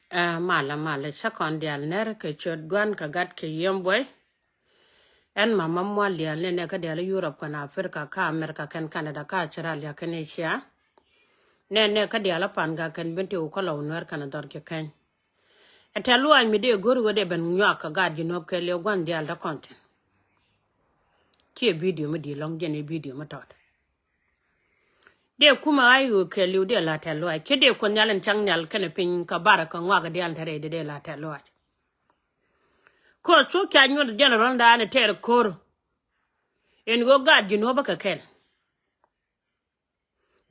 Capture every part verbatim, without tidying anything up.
Ɛ malɛ malɛ, cä kɔn diaal nɛr kɛ ciöt Gua̱n kɛ Gat kɛ Yiëë Buɔy. Ɛn Mama Mual diaal, nɛnɛ kä diaal Yurop kɛnɛ Aprika kä Amerika kɛnɛ Kanada kä Australia kɛnɛ Asia. Nɛnɛ kä diaal Pan Gak kɛnɛ Bentiu kä Lɔw Nuɛr kɛnɛ Dhɔr Jikäny. Ɛ tɛ̈th lɔaac mi dee go̱r ɣöö dee ben nyuak kɛ gaat Junub kɛɛliw Gua̱n diaal te kɔn thi̱n. Ciɛ bidio mi di̱i̱t ɛlɔ̱ŋ, jɛn ɛ bidio mi tɔt. Dee kumɛ ɣaac ɣöö kɛɛliw dee la̱r tɛ̈th lɔaac, kä dee Kuoth Nhial in cak nhial kɛnɛ piny kɛ bar kɛ ŋɔak diaal te rɛy dee la̱r tɛ̈th lɔaac. Kä cu ca nyuɔth jɛn rɔ̱ldan tɛɛr ko̱r in ɣöö gaat Junub bä kɛ kɛl.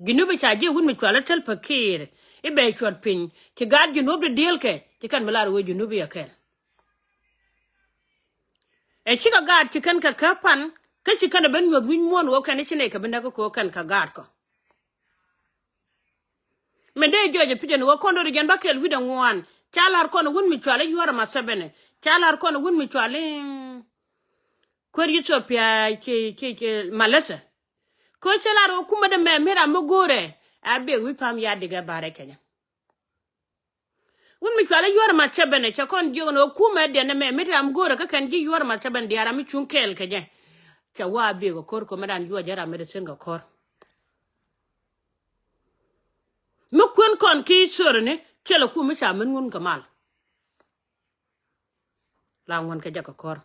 Junub ca ji̱ wut mi cɔal i̱ Salva Kiir i̱ bɛ cuɔt piny, ci gaat Junub di diëëlkɛ, ci kɛn bi lar ɣöö Junub i̱ ɛ kɛl. Ɛ cikɛ gaat ci kɛn kɛ kä pan, kä ci kɛn ɛ ben nyuɔth wi̱c muɔ̱ɔ̱n ɣöö kɛn i̱ ci nɛy kɛ bi näk kä ɣöö kɛn kɛ gaat kɔ. Min dee jɔɔc ɛ pi̱c ɛn ɣöö kɔn do̱ri jɛn bäkɛl wi̱cdɛ ŋuan, ca la̱r kɔn wut mi cɔal i̱ Yoweri Museveni, ca la̱r kɔn wut mi cɔal i̱, mm, kuäär Ethiopia, ci, ci, ci Malesa. Kä cä lar ɣöö kumɛ dɛ mɛ mi ram mi go̱o̱rɛ a bek wi̱c pa̱a̱m ya dikɛ barɛ kɛnyɛ. Wut mi cɔal i̱ Yoweri Museveni cɛ kɔn jiök ɛn ɣöö kumɛ diɛn ɛmɛ mi ram go̱o̱rɛ kä kɛn ji̱ Yoweri Museveni diaal ram mi cuŋ kɛɛl kɛ jɛ. Cɛ wä a bek ɛ ko̱r kɛ mɛ dan juɔc jɛ ram mi dee thi̱n kɛ ko̱r. Mi kuën kɔn ki thöörini, thilɛ kum mi ca män ŋun kɛ mal. La ŋuɔ̱n kɛ jɛ kɛ ko̱r.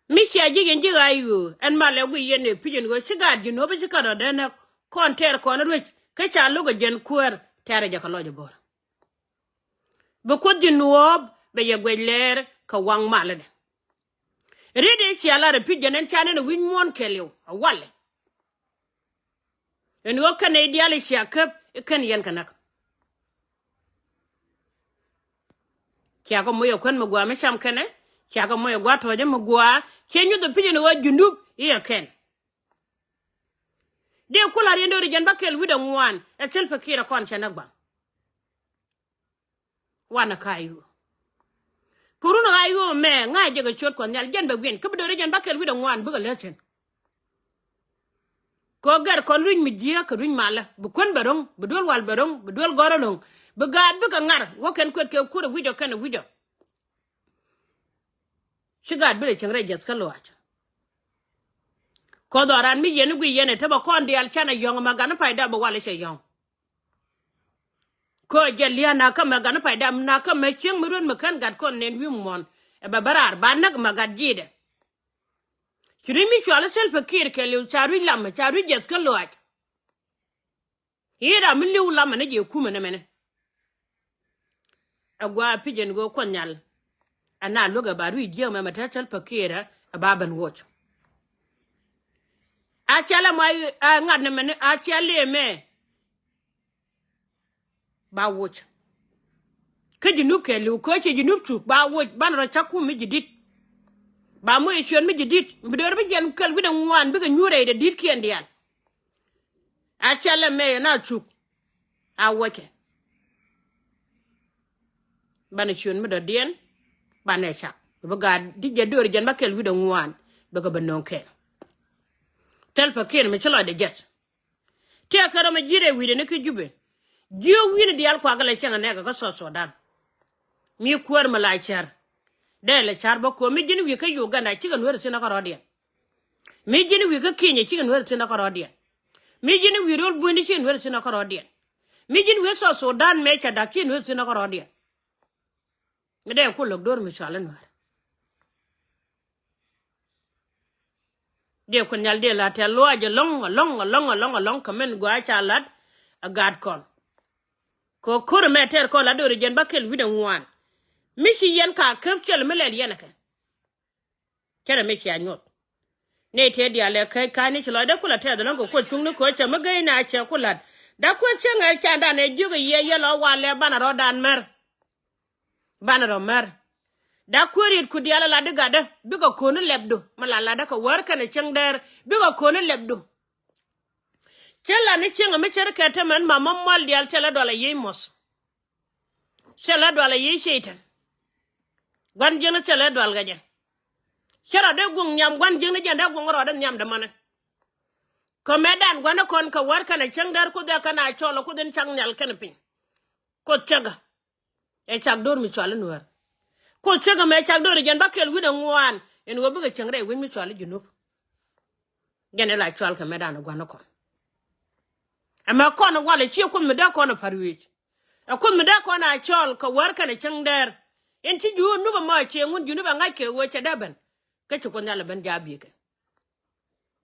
Mi cia ji̱ yɛn ji̱ ɣaac ɣöö ɛn mal ɛ guic yɛn ɛ pi̱c ɛn ɣöö ci gaat Junub i̱ ci kärɔ̱dɛ näk kɔn tɛɛr kɔn ruec, kä ca lo̱k ɛ jɛn kuäär tɛɛr ɛ jɛ kɛ lɔc ɛ bo̱r. Bi Kuoth Junub bɛ yɛ guɛc lɛɛr kɛ waŋ malä dɛ. Riet ëë cia lar ɛ pi̱c jɛn ɛn ca nɛn ɛ wi̱c muɔ̱ɔ̱n kɛɛliw ɛ walɛ. Ɛn ɣöö kɛn nɛy diaal i̱ cia käp i̱ kɛn yɛn kɛ näk. Ciakɛ moc ɛ kuän mi gua̱a̱ mi cam kɛnɛ, ciakɛ moc ɛ gua̱a̱ tɔ̱ɔ̱cä mi gua̱a̱, ciɛ nyuth ɛ pi̱c ɛn ɣöö Junub i̱ ɛ kɛl. Dee ku la̱r yɛn do̱ri jɛn bäkɛl wi̱cdɛ ŋuan ɛ Salva Kiir ɛ kɔn cɛ näk baŋ. Wanɛ kä ɣaac ɣöö, kɛ run ɣaac ɣöö mɛ ŋa̱c jɛ kɛ ciöt Kuɔth Nhial, jɛn bɛ guiɛn kä bi do̱ri jɛn bäkɛl wi̱cdɛ ŋuan bikɛ lät thi̱n. Kɛ ɣöö gɛr kɔn ruec mi jiääk kɛ ruec malä, bi kuän bɛ ro̱ŋ, bi duel wal bɛ ro̱ŋ, bi duel gɔ̱rä ro̱ŋ, bi gaat bikɛ ŋar wä kɛn kuet kɛ kur ɛ wi̱c ɔ kɛn ɛ wi̱c ɔ. Ci gaat bi lɛ cieŋ rɛy jiɛth kä lɔaac. Kɔth ɔ ran mi yɛn i̱ guic yɛn ɛ te bä kɔn diaal canɛ yɔ̱ŋ ɛmɛ gat ni pay dap bɛ wal i̱ cɛ yɔ̱ŋ. Kä jɛ lia̱a̱ nakä mɛ gat ni pay dap nakä mɛ cieŋ mi ruet mi kän gat kɔn nɛn wi̱i̱ muɔ̱ɔ̱n. Ɛ bɛ bä raar ba näk mɛ gat ji̱i̱dɛ. Ci rui̱c mi cual i̱ Salva Kiir kɛɛliw ca rui̱c lamɛ, ca rui̱c jiɛth kä lɔaac. I̱ ram mi li̱w lamɛ ni jɛ kumɛ nɛmɛni. Ɛ gua̱a̱ pi̱c ɛn ɣöö Kuɔth Nhial. Ɛ na luäk ɛ ba rui̱c jiäk mɛmɛ te Salva Kiir ɛ ba ben woc. A cɛl ɛmɔ ɛ ŋa̱t nɛmɛni a cɛl ëë mɛ. Ba woc. Kä Junub kɛɛliw kä ci Junub cuk ba woc banɛ rɔ cak kum mi ji̱ di̱t. Ba moc ɛ ciöt mi ji̱ di̱t bi döör bi jɛn kɛl wi̱cdɛ ŋuan bikɛ nyuur rɛydɛ di̱tkiɛn diaal. A cɛl ɛmɛ yɛn a cuk a wäcɛ. Banɛ ciöt mi dɔ̱diɛn banɛ cak bi gaat di̱t jɛ döör jɛn bäkɛl wi̱cdɛ ŋuan bikɛ bɛ nöŋ kɛɛl. Tɛl pɛ kiɛn mi ci lɔcdɛ jɛth. Tiɛɛkɛ rɔmɛ ji̱ rɛy wi̱cdɛ ni kä Jubɛ. Jiök wi̱n diaal kuakɛ lɛ cäŋ ɛ nɛɛkɛ kä South Sudan. Mi kuäär mi la cär. Dee lɛ cär bä ko̱o̱m mi ji̱n wi̱i̱ kä Uganda cikɛ nueer thi̱n kä rɔ̱diɛn. Mi ji̱n wi̱i̱ kä Kenya cikɛ nueer thi̱n kä rɔ̱diɛn. Mi ji̱n wi̱i̱ röl bunyni cikɛ nueer thi̱n kä rɔ̱diɛn. Mi ji̱n wi̱i̱ South Sudan mëë cɛ da̱k cikɛ nueer thi̱n kä rɔ̱diɛn. Mi dee ku lo̱k do̱r mi cual i̱ nueer. Dee Kuoth Nhial dee la tɛ̈th lɔaac ɛlɔ̱ŋ ɛlɔ̱ŋ ɛlɔ̱ŋ ɛlɔ̱ŋ ɛlɔ̱ŋ kɛ min gɔaa ca la̱t ɛ gaat kɔn. Kɛ ko̱r ɛmɛ tɛɛr kɔn la do̱ri jɛn bäkɛl wi̱cdɛ ŋuan. Mi ci yɛn ka käp cɛl mi lɛl yɛn ɛ kɛ. Cɛ rɛ mi cia nyuɔth. Nɛy tëë diaal ɛ käc ka̱a̱cni ci lɔcdɛ ku la tɛth ɛlɔ̱ŋ kɛ Kuoth cuŋni kɛ ɣöö cɛ mi gɛy na cɛ ku la̱t. Da̱k Kuoth cieŋ ɛ candan ɛ jiök ɛ yiëë yɛl ɔ walɛ banɛ rɔ̱dan mär. Banɛ rɔ mär. Da̱k Kuoth riet ku diaal ɛ latdi gatdä bikɛ ko̱n i̱ lɛpdu mi la latdä kɛ wäär kɛnɛ cieŋ dɛɛr bikɛ ko̱n i̱ lɛpdu. Cä lat ni cieŋ ɛ mi cär kɛ tämɛ ɛn Mama Mual diaal cɛ lɛ dual ɛ yiëë muɔth. Cɛ lɛ dual ɛ yiëë Cɛytan. Gua̱n jiäkni cɛ lɛ dual kɛ jɛ. Cä rɔ dee guŋ nhiam gua̱n jiäkni jɛn dee guŋ rɔ dee nhiam dämani. Kɛ mɛtdan gua̱n dee kɔn kɛ wäär kɛnɛ cäŋ däär Kuoth ɛ kɛn a cɔl ɛ Kuoth in cak nhial kɛnɛ piny. Kuoth cäkä. Ɛ cak do̱r mi cɔal i̱ Nuäär. Kuoth cäkä mɛ cak do̱r i̱ jɛn bäkɛl wi̱cdɛ ŋuan. Ɛn ɣöö bikɛ cieŋ rɛy wi̱c mi cɔal i̱ Junub. Jɛn ila cɔal kɛ mɛ danɔ gua̱n ikɔn. Ɛmɛ kɔn walɛ ciɛ Kuoth mi dee kɔn a pa̱r wi̱i̱c. Ɛ Kuoth mi dee kɔn a cɔl kɛ wäär kɛnɛ cäŋ dɛɛr. Ɛn ci Junub ɛmɔ cieŋ wun Junub ɛ ŋa̱c kɛ ɣöö cɛ dee ben. Kä ci Kuoth Nhial ɛ ben ja̱a̱ bi̱i̱kɛ.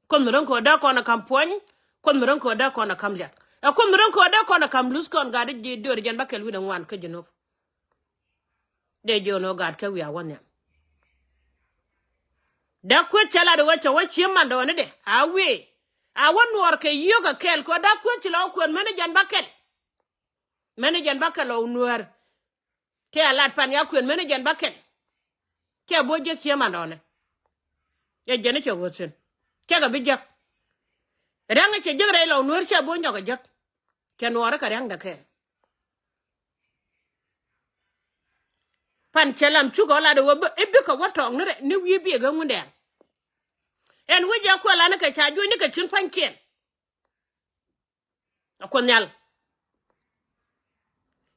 Kuoth mi ro̱ŋ kɛ ɣöö dee kɔn a ka̱m puɔ̱ny. Kuoth mi ro̱ŋ kɛ ɣöö dee kɔn a ka̱m liak. Ɛ Kuoth mi ro̱ŋ kɛ ɣöö dee kɔn a ka̱m luth kɔn gat i̱ do̱r jɛn bäkɛl wi̱cdɛ ŋuan kä Junub. Dee jiök ni ɣöö gaat kɛ wiaa wä nhiam. Dee kueth cɛ lat ɣöö cɛ wä cie mandɔɔnidɛ a wiee. A wä nuɔɔr kɛ yio̱k kɛ kɛl kɛ ɣöö dee kueth ci lɔ wä kueth meni jɛn bäkɛl. Meni jɛn bäkɛl ɔ Nuäär. Tëë a lat pan ya kueth meni jɛn bäkɛl. Cɛ bo̱ jiäk cie mandɔɔnɛ. Ɛ jɛn i̱ cɛ ɣöö thi̱n. Cɛ kɛ bi jiäk. Rɛŋ i̱ cɛ jiäk rɛy lɔ Nuäär cɛ bo̱ nyɔk ɛ jiäk. Cɛ nuɔɔri kɛ ria̱ŋdɛ kɛɛl. Pan cɛ lam cukɛ ɣä lat ɛ ɣöö i̱ bikɛ wä tɔɔk ni rɛ ni wi̱i̱ biɛk ɣä Ŋundɛɛŋ. Ɛn wi̱c jɛ kuɛ lanikɛ ca juɔ̱cnikɛ thi̱n pa̱nykiɛn. A Kuoth Nhial.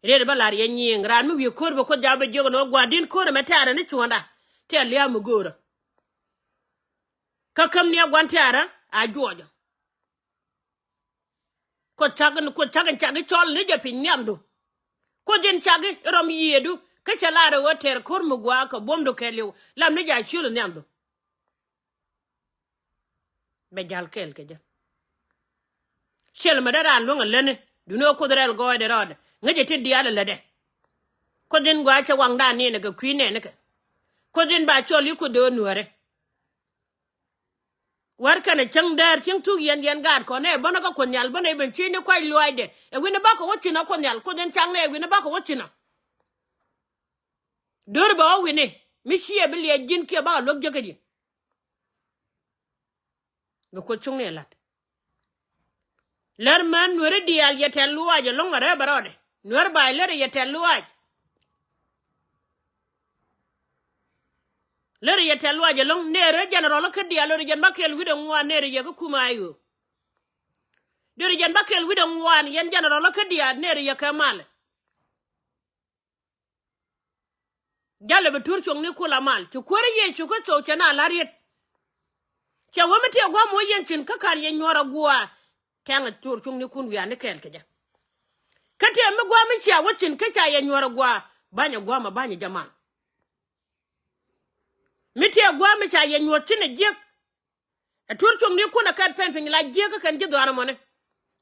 Riet bä lar yɛ nyiŋ raan mi wi̱i̱ ko̱r bɛ Kuoth ja̱a̱ bɛ jiök ɛn ɣöö gua̱a̱r di̱n ko̱r ɛmɛ tɛ̈rɛ ni cuɔ̱ɔ̱ŋda. Tɛ̈ lia̱a̱ mi göörä. Kä käm ni a gua̱n tɛ̈rä a juɔcä. Kuoth cak in, Kuoth cak in cak i̱ cɔl ni jɛ piny nhiamdu. Kuoth in cak i̱ rɔm yiëëdu kä cɛ lar ɛ ɣöö tɛr ko̱r mi gua̱a̱ kɛ buɔ̱mdu kɛɛliw lam ni jɛ a ciöl i̱ nhiamdu. Bɛ ja̱l kɛɛl kɛ jɛ. Ciɛl mɛ dee raan luäŋ ɛ lätni duni ɣä Kuoth rɛl gɔɔydɛ rɔɔdɛ ŋäcɛ ti diaal ɛ lätdɛ. Kuoth in gua̱a̱ cɛ waŋdan niɛnɛ kɛ kui̱ nɛɛnikɛ. Kuoth in ba cɔl i̱ Kuoth dee ɣä Nuäärɛ. Wär kɛnɛ cäŋ däär cieŋ thuk yɛn yɛn gaat kɔn ɛ bänä kä Kuoth Nhial bänä i̱ ben ciëcni kuac luaac dɛ. Ɛ wi̱n i̱ bakɔ wä thi̱n ɛ Kuoth Nhial Kuoth in caknɛ ɛ wi̱n i̱ bakɔ wä thi̱n ɛ. Döör bɛ wä wi̱ni mi ciɛ bi liɛc ji̱n kiɛ bakɔ luäk jiäkä ji̱. Bi Kuoth cuŋni ɛ la̱t. Lär män Nuääri diaal yɛ tɛ̈th luaac ɛlɔ̱ŋ ɛ rɛp ɛ rɔɔdɛ. Nuäär ba̱a̱c lär yɛ tɛ̈th luaac. Lär yɛ tɛ̈th luaac ɛlɔ̱ŋ nërɛ jɛnɛrɔl kä diaal lär jɛn bäkɛl wi̱cdɛ ŋuan nërɛ yɛ kä kumɛ a ɣöö. Dörɛ jɛn bäkɛl wi̱cdɛ ŋuan yɛn jɛnɛrɔl kä diaal nërɛ yɛ kɛ mal. Jalɛ bi tur cuɔ̱ŋni kula mal ci kuäärä Yecu kä thok cɛ na la̱r yet. Cɛ wä mi tiɛ gua̱a̱m wä yɛn cin kä ka̱n yɛ nyuɔ̱ɔ̱r a gua̱a̱. Kɛŋ a tur cuɔ̱ŋnikun wiaani kɛɛl kɛ jɛ. Kä tiɛ mi gua̱a̱m mi cia wä cin kä ca yɛ nyuɔ̱ɔ̱r a gua̱a̱ ba̱nyɛ gua̱a̱m a ba̱nyɛ jɛ mal. Mi tiɛ gua̱a̱m mi ca yɛ nyuɔ̱ɔ̱r cin a jiäk. Ɛ tur cuŋnikun ɛ kɛt pɛn piny la jiäk kä kɛn ji̱ dhɔaar ɛmɔni.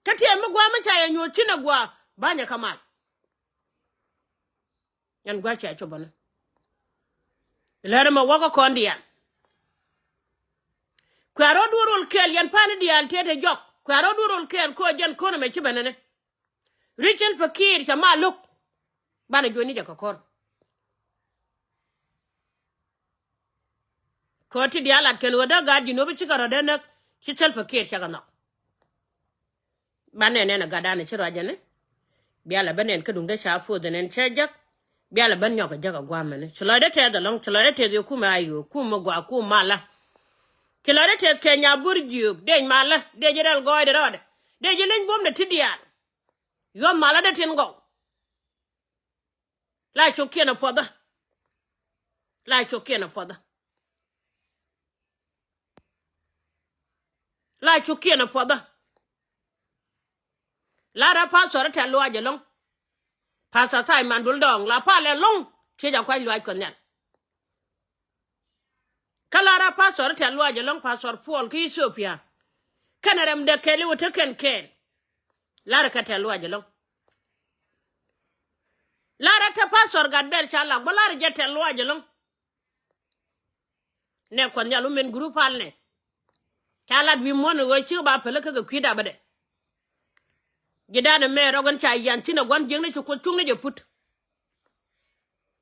Kä tiɛɛ mi gua̱a̱ mi ca yɛ nyuɔ̱th ci̱n ɛ gua̱a̱ ba̱nyɛ kä mal. Yɛn gua̱a̱ cia cop bäni. Lɛr ɛmɛ wäkä kɔn diaal. Kuɛ rɔ̱ duɔ̱ɔ̱r rol kɛɛl yɛn pa̱ni diaal tëë te jɔk. Kuɛ rɔ̱ duɔ̱ɔ̱r rol kɛɛl ko̱ jɛn ko̱n ɛmɛ ci bɛnɛni. Richard Pakiir cɛ ma lo̱k. Banɛ juɔ̱nyni jɛ kɛ kɔr. Kɛ ɣöö ti diaal lat kɛn ɣöö dee gaat Jinub cikɛ rɔ̱dɛ näk ci Salva Kiir cakɛ nhɔk. Ba nɛn ɛn ɛ gatdan ci ruacäni. Bia lɛ bä nɛn kä duŋdä ca puɔth ɛn ɛn cä jäk. Bia lɛ bä nyɔk ɛ jäk ɛ gua̱a̱mɛni ci lɔcdä tɛth ɛlɔ̱ŋ ci lɔcdä tɛth yɛ kumɛ a yio̱o̱k kumɛ gua̱a̱ kum malä. Ci lɔcdä tɛth kɛ nya bur jiöök dec malä dec ji̱ rɛl gɔɔydɛ rɔɔdɛ dec ji̱ leny buɔ̱mdɛ ti diaal. Yuɔ̱th malä dee tin gɔw. La cok kiɛn a puɔthä. La cok kiɛn a puɔthä. La cok kiɛn a puɔthä. La rɛ pastor tɛ̈th luaac ɛlɔ̱ŋ. Pastor Simon Dul Dɔɔŋ la pal ɛlɔ̱ŋ. Ciec a kuac luaac Kuɔth Nhial. Kä la rɛ pastor tɛ̈th luaac ɛlɔ̱ŋ pastor Paul kä Ethiopia. Kɛnɛ rɛm dee kɛɛl i̱ wä te kɛn kɛɛl. Larɛ kɛ tɛ̈th luaac ɛlɔ̱ŋ. Larɛ te pastor gat bɛl ca lak bä larɛ jɛ tɛ̈th luaac ɛlɔ̱ŋ. Nɛ Kuɔth Nhial wä min group pal nɛ. Ca lat wi̱i̱ muɔ̱n ɣöö cik ba päl kä kɛ kui̱ dapä dɛ. Ji̱ danɛ mɛ rɔk in ca yian thi̱n ɛ gua̱n jiäkni ci Kuoth cuŋni jɛ put.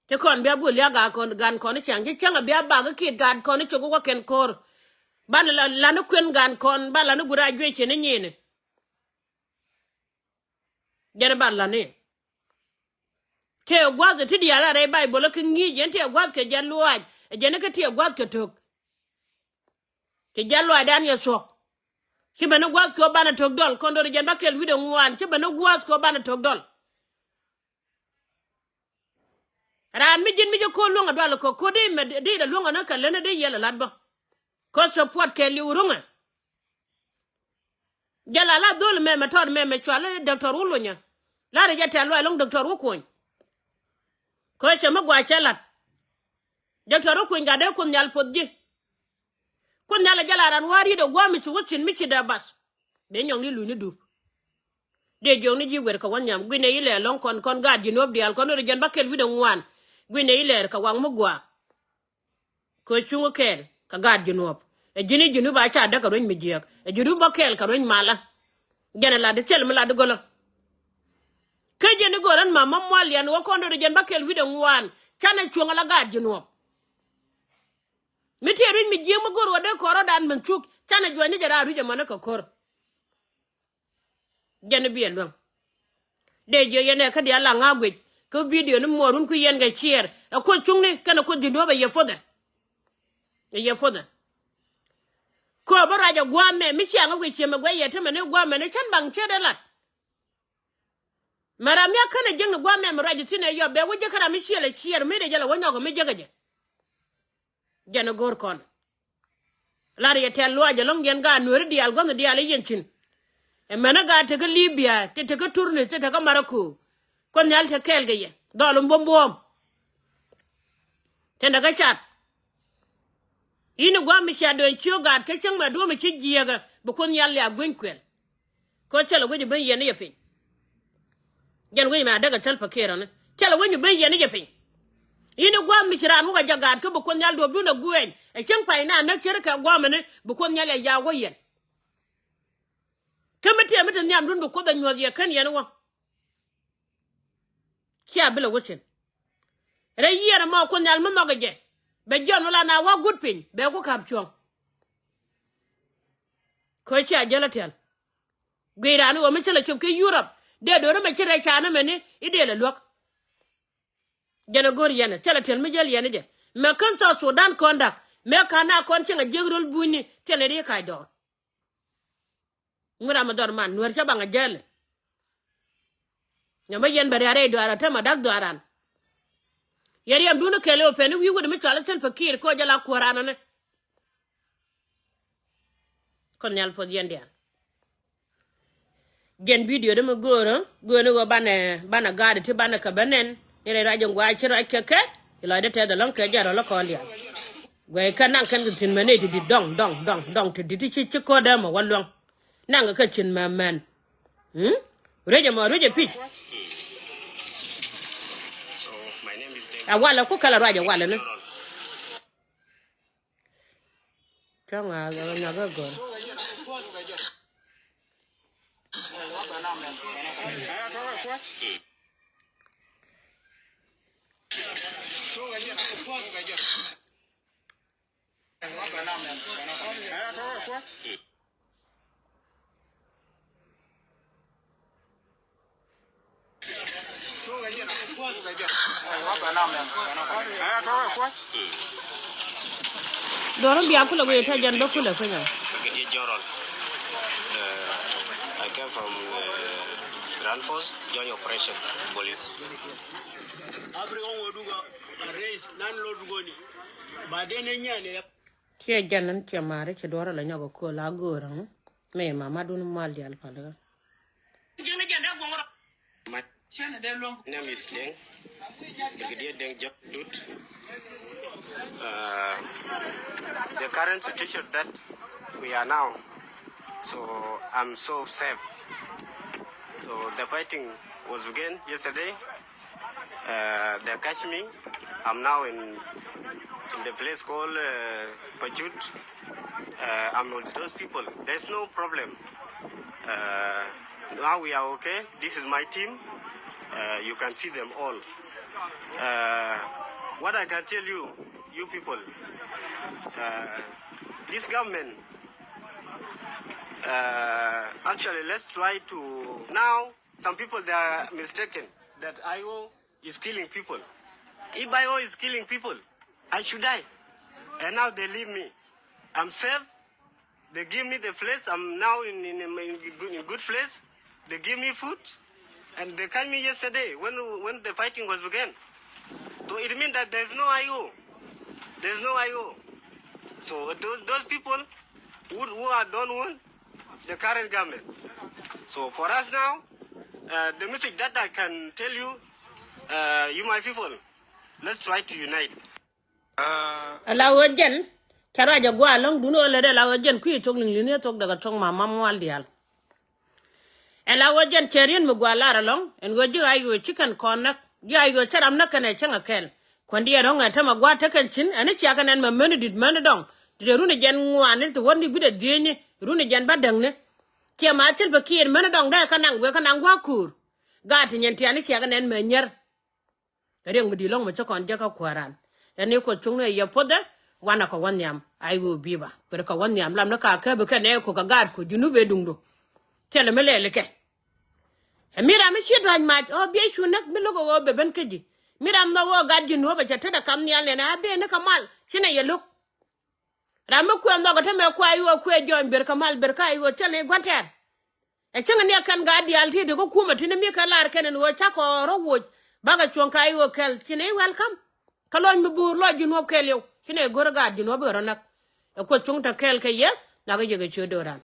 Ci kɔn bia bul ya gaat kɔn gan kɔn i̱ ciaŋ ci cäŋ a bia bak i̱ kiɛt gaat kɔn i̱ cok i̱ wä kɛn ko̱r. Banɛ la lani kuën gan kɔn ba lani graduation i̱ nyi̱i̱ni. Jɛn i̱ ba lani. Tëë gua̱th i̱ ti diaal a rɛy Baibol i̱ kä ŋi̱i̱c yɛn tëë gua̱th kɛ jɛ luaac ɛ jɛn i̱ kä tëë gua̱th kɛ tök. Ci jɛ luaacdan yɛ thuɔ̱k. Ci ben i̱ gua̱th kɛ ɣöö banɛ tök dɔl kɔn do̱r jɛn bäkɛl wi̱cdɛ ŋuan ci ben i̱ gua̱th kɛ ɣöö banɛ tök dɔl. Raan mi ji̱n mi jɛ ko̱r luäŋ a dual kɛ ko̱r di mɛ di dee luäŋ a ni kɛ leni di yɛl a lat bä. Kä support kɛ liw ruŋɛ. Jɛ la la dhol mɛmɛ tɔt mɛmɛ cual i̱ Doctor Wulunyä. Lar i̱ jɛ tɛl luay loŋ Doctor Wukuny. Kä cɛ mi gua cɛ lat. Doctor Wukuny gat dee Kuoth Nhial puɔth ji̱. Kuoth Nhial a jɛ la ran wa̱a̱ ri̱t ɛ gua̱a̱ mi ci wä thi̱n mi ci dee bath. Dee nyɔŋni luny ni dup. Dee jiɔkni ji̱ wer kɛ wä nhiam gui̱n ɛ ilɛ lɔ̱ŋ kɔn kɔn gaat ji̱ nuɔ̱p diaal kɔn rɔ jɛn bä kɛl wi̱dɛ ŋuan. Gui̱n ɛ ilɛ kɛ waŋ mi gua. Kɛ cuŋ kɛɛl kɛ gaat ji̱ nuɔ̱p. Ɛ ji̱n i̱ ji̱ nuɔ̱p a ca däk kɛ rueny mi jiääk. Ɛ ji̱ nuɔ̱p bä kɛɛl kɛ rueny malä. Jɛn ɛ lat di thil mi lat di gölä. Kä jɛn i̱ gör ɛn ma ma mual yɛn wä kɔn do̱r jɛn bä kɛɛl wi̱cdɛ ŋuan. Canɛ cuɔ̱ŋ ala gaat ji̱ nuɔ̱p. Mi tiɛɛr rueny mi jiääk mi gör wä dee kɔr rɔ̱dan min cuk. Canɛ juɔ̱ny ni jɛ raar rui̱c ɛmɔni kɛ ko̱r. Jɛn i̱ biɛ luäŋ. Dee jiök yɛn ɛ kä diaal la ŋa̱ guic kä bidio ni muɔɔr run kui̱ yɛn kɛ ciɛɛr ɛ kuoth cuŋni kɛnɛ kuoth ji̱ duɔ̱ɔ̱p ɛ yɛ puɔthɛ. Ɛ yɛ puɔthɛ. Kööbä ruac ɛ gua̱a̱mɛ mi ciaŋ ɛ guic ciëmɛ guɛc yɛ temɛ ni gua̱a̱mɛ ni cän baŋ ciet ɛ lat. Mɛ ram miak känɛ jiäkni gua̱a̱mɛ mi ruac ɛ thi̱n ɛ yɔp bɛ wä jiäkä ram mi ciɛl ɛ ciɛɛr mi dee jɛ la wä nyɔk ɛ mi jiäkä jɛ. Jɛn ɛ go̱o̱r kɔn. Lar yɛ tɛl luac ɛlɔ̱ŋ yɛn gaat nueeri diaal gua̱nh diaal i̱ yɛn cin. Ɛmɛnɛ gaat tekä Libia, te tekä Turni, te tekä Marako. Kuoth Nhial te kɛɛl kɛ yɛ dhɔl in buɔ̱m buɔ̱ɔ̱m. Te nɛ kä cat. I̱ni gua̱a̱m mi cia dööny ciök gaat kä cäŋ mɛ duɔ̱ɔ̱m i̱ ci jiääkä bi Kuoth Nhial liak gueny kuɛl. Kä cä lɛ wec i̱ ben yɛn ni jɛ piny. Jɛn wec mɛ a däk a thäl pakiɛɛr ɔni cä lɛ wec i̱ ben yɛn ni jɛ piny. I̱ni gua̱a̱m mi ci raan wä kɛ jɛ gaat kä bi Kuoth Nhial duɔ̱ɔ̱pdun a guɛny ɛ cäŋ pay na näk cär kɛ gua̱a̱m ɛni bi Kuoth Nhial yɛ yaak wä yɛn. Kä mi tiɛm mi te nhiamdun bi Kuoth ɛ nyuɔ̱th yɛ kän yɛn wä. Cia bi lɛ wä cin. Rɛy yiëër ɛmɔ Kuoth Nhial mi nhɔk ɛ jɛ bɛ jiɔn mi la na wä gut piny bɛ ku ka̱p cuɔ̱ŋ. Kä cia jäl ɛ tiɛl. Guiy raan i̱ ɣöö mi cä lɛ cop ki Yurop dee do̱r ɛmɛ ci rɛy ca ni mɛni i̱ dee lɛ luäk. Jɛn ɛ go̱r yɛn ɛ cä lɛ tiɛl mi jäl yɛn i̱ jɛ mɛ kän South Sudan kɔn da̱k mɛ ka̱n na kɔn cieŋ a jiäk röl bunyni tiɛl ni ri ka̱c dɔɔr. Ŋut ram mi dhɔr man nueer cä baŋ a jɛɛl. Nyɔm bä yɛn bɛ ria̱r rɛy duaar a te ma da̱k duaar ran. Yɛ riɛm duuni kɛɛl i̱ wä pɛn i̱ wi̱i̱ wut mi cual i̱ thil pakiɛɛr koc ala kuäär ran ani. Kɔn nhial puɔth yɛn diaal. Jɛn bidio di mi göörä göörä ni ɣöö banɛ banɛ gaadi ti banɛ kɛ bä nɛn ni rɛy ruac in gua̱a̱c ci ruac kɛ kɛ. Ilɔcdä tɛth ɛlɔ̱ŋ kɛ jɛn rɔl kɔn diaal. Guɛy kɛ naŋ kɛn kɛ thi̱n mɛ nɛy ti di̱t dɔŋ dɔŋ dɔŋ dɔŋ ti di̱t ti ci ci ko̱dɛ mɛ wä luäŋ. Naŋ kɛ cin mɛ mɛn. Ruec ɛmɔ ruec ɛ pi̱c. A walɛ ku kɛl a ruac ɛ walɛ ni. Cä ŋa̱a̱k ɛ ŋa̱k ɛ gɔ̱r. Dɔrɔ bia kulɛ wee tɛ jɛn bä kulɛ kunyɛ. Brigadier General, uh, I came from, uh, Grand Force, Joint Operation, Police. Ciɛ jɛn ni ciɛ maari ci duɔrɔ la nyɔk a kööl a göör ɛŋu. Mëë mamadun mal diaal palikä. My name is Deng, Brigadier Deng John Dut. Uh, the current situation that we are now, so I'm so safe. So the fighting was began yesterday. Uh, they catch me. I'm now in, in the place called, uh, Pajut. Uh, I'm with those people. There's no problem. Uh, now we are okay. This is my team. Uh, you can see them all. Uh, what I can tell you, you people, uh, this government, uh, actually, let's try to now Some people, they are mistaken that I O is killing people. If I O is killing people, I should die. And now they leave me. I'm safe. They give me the place. I'm now in, in, in, in good, in good place. They give me food. And they catch me yesterday when, when the fighting was began. So it means that there's no I O. There's no I O. So those, those people who, who are don't want the current government. So for us now, uh, the message that I can tell you, uh, you my people, let's try to unite. Uh, Ala wä jɛn, ca ruac a gua lɔŋ dun wä lɛ dee la wä jɛn kui̱ thok liŋ li̱n thok dee kɛ thok ma mam wal dial. Ɛ la ɣöö jɛn cɛ riet mi gua̱a̱ lar ɛlɔ̱ŋ ɛn ɣöö ji̱ I O ci kɛn kɔn näk, ji̱ I O cä ram näk kɛn ɛ cäŋ ɛ kɛl. Kuändi ɛ rɔ̱ŋ ɛ tämɛ gua̱a̱ tekɛn cin ɛn i̱ ciakɛ nɛn mɛ meni di̱t meni dɔ̱ŋ ti te runi jɛn ŋuani ti wäni gui̱dɛ dhieenyi runi jɛn bä däŋni. Ciɛ ma thil bä kiɛɛr meni dɔ̱ŋ dee kɛ naŋ wek kɛ naŋ gua̱a̱ kuur. Gaat ti nyɛn tiani ciakɛ nɛn mɛ nyär. Riɛŋ mi di̱i̱t lɔ̱ŋ mi ci kɔn jɛ kä kuääran. Ɛn i̱ Kuoth cuŋni ɛ yɛ puɔthɛ wanɛ kɛ wä nhiam. I will be ba kuɛrɛ kɛ wä nhiam lam ni ka kääpi kɛ nɛ kok kɛ gaat Kuɔth Junub ëë duŋdu. Thilɛ mi lɛɛlikɛ. Ɛ mi ram mi ci dua̱c mac ɣöö biɛ cu näk mi lo̱k ɛ ɣöö bɛ ben kä ji̱. Mi ram nhɔk ɣöö gat Junub ɛ cɛ tetdɛ kam nhial nɛn a ben ni kɛ mal ci nɛ yɛ lo̱k. Ram mi kuɛ nhɔk ɛ te mɛ kuɛ I O kuɛ jɔny ber kɛ mal ber kä I O thil ni gua̱n tɛɛr. Ɛ cäŋ ni ɛ kɛn gaat diaal ti ti kä kumɛ ti ni mi kɛ lar kɛn ɛn ɣöö cakɔ rɔ woc bakɛ cuɔ̱ŋ ka I O kɛl ci ni welcome. Kä lɔc mi buur lɔc Junub kɛl yɛw ci ni go̱r gaat Junub i̱ rɔ näk. Ɛ Kuoth cuŋ te kɛl kɛ yɛ nak yɛ kɛ ciö do̱ran.